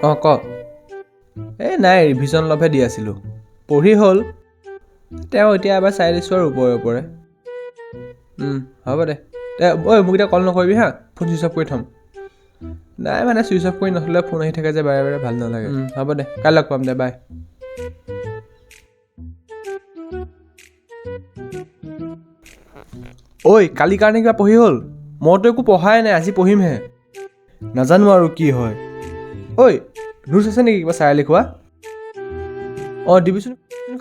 অঁ, ক। এই নাই, ৰিভিজন অলপহে দি আছিলোঁ। পঢ়ি হ'ল, তেওঁ এতিয়া এবাৰ চাই দিছোঁ আৰু ওপৰে ওপৰে। হ'ব দে। দে ঐ, মোক এতিয়া কল নকৰিবি হা, ফোন ছুইচ অফ কৰি থ'ম। নাই মানে ছুইচ অফ কৰি নথ'লে ফোন আহি থাকে যে বাৰে বাৰে, ভাল নালাগে। হ'ব দে, কালি লগ পাম দে, বাই। ঐ, কালিৰ কাৰণে কিবা পঢ়ি হ'ল? মইতো একো পঢ়াই নাই, আজি পঢ়িমহে, নাজানো আৰু কি হয়। ঐ, নোটছ আছে নেকি কিবা চাই লিখোৱা? অঁ, দিবিচোন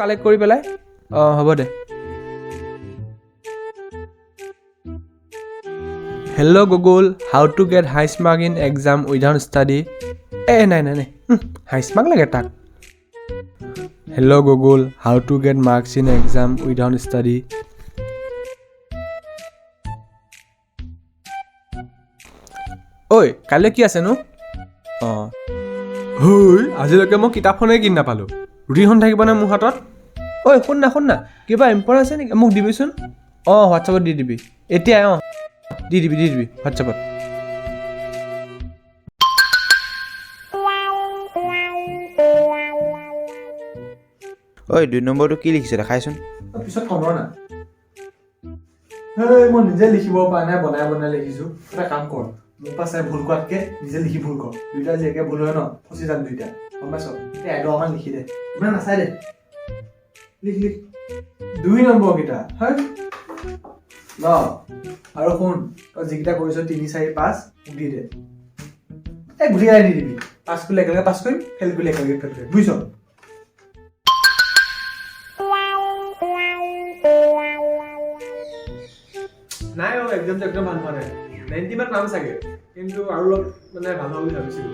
কালেক্ট কৰি পেলাই। অঁ, হ'ব দে। Hello Google, how to get highest mark in exam without study? এ নাই নাই নাই, হাইষ্ট মাৰ্ক লাগে তাক। Hello Google, how to get marks in exam without study? ঐ, কাইলৈ কি আছেনো? অঁ হৈ, আজিলৈকে মই কিতাপখনেই কিনি নাপালোঁ, ৰুটিনখন থাকিবনে মোৰ হাতত? ঐ শুন না, শুন না, কিবা ইম্পৰ্টেণ্ট আছে নেকি? মোক দিবিচোন। অঁ, হোৱাটছএপত দি দিবি এতিয়াই। অঁ, দি দিবি, দি দিবি হোৱাটছএপত। ঐ, 2 নম্বৰটো কি লিখিছে দেখাইচোন। পিছত কম না। হেই, মই নিজে লিখিব পৰা নাই, বনাই বনাই লিখিছোঁ। এটা কাম কৰ, মোৰ পৰা চাই ভুল কৰাতকৈ নিজে লিখি ভুল কৰ। দুইটা যে একে ভুল হয় ন, ফচি যাম দুইটা, গম পাইছ? এই এডোখৰমান লিখি দে, ইমান নাচাই দে, লিখ লিখ। 2 নম্বৰকেইটা হয় ন। আৰু শুন, তই যিকেইটা কৰিছ 3 4 5 মোক দি দে। এই গোটেইকেইটা দি দিবি। পাছ কৰিলে একেলগে পাছ কৰিম, ফেইল কৰিলে একেলগে ফেইল কৰিম, বুজিছ? নাই অ', এক্সামটো একদম ভাল হোৱা নাই। 90 মান পাম চাগে, কিন্তু আৰু অলপ মানে ভাল হ'ব বুলি ভাবিছিলোঁ।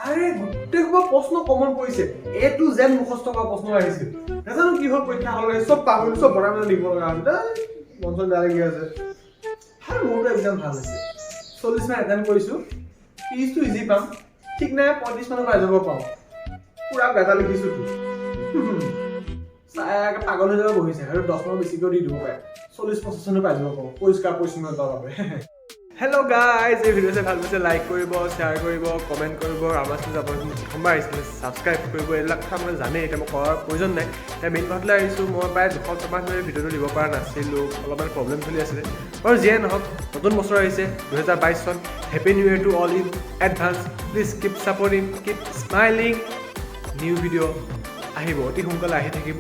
আৰে গোটেই সোপা প্ৰশ্ন কমন পৰিছে, এ টু জেড মুখস্থ কৰা প্ৰশ্ন আহিছিল। নাজানো কি হ'ল, পৰীক্ষা হ'ল চব পাহৰিলোঁ, চব বনাই বনাই লিখিব লগা হ'ল। মন চন বেয়া লাগি আছে। ভাল, মোৰতো এক্সাম ভাল হৈছে, 40 মান এটেম্প কৰিছোঁ, 30টো ইজি পাম, ঠিক নাই 35 মানৰ পাই যাব পাৰোঁ। পূৰা গাজা লিখিছোঁতো, চাই পাগল হৈ যাব বহিছে। আৰু 10 মান বেছিকৈও দি দিব পাৰে, 40 25 মানো পাই যাব পাৰোঁ, পৰিষ্কাৰ পৰিচ্ছন্নতাৰ বাবে। হেল্ল' গাইজ, এই ভিডিঅ' চাই ভাল পাইছে লাইক কৰিব, শ্বেয়াৰ কৰিব, কমেণ্ট কৰিব। আমাৰ চেনেল আপোনালোকে প্ৰথমবাৰ আহিছিলে ছাবস্ক্ৰাইব কৰিব। এইবিলাক কথা মই জানেই, এতিয়া মই কৰাৰ প্ৰয়োজন নাই। এতিয়া মেইন কথালৈ আহিছোঁ, মই প্ৰায় 2 সপ্তাহমান ধৰি ভিডিঅ'টো দিব পৰা নাছিলোঁ, অলপমান প্ৰব্লেম চলি আছিলে। বাৰু যিয়ে নহওক, নতুন বছৰ আহিছে 2022 চন। Happy new year to all in advance. Please keep supporting, keep smiling. New video আহিব, অতি সোনকালে আহি থাকিব।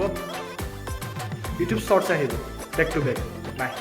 ইউটিউব শ্বৰ্টছ আহিব, বেক টু বেক। বাই।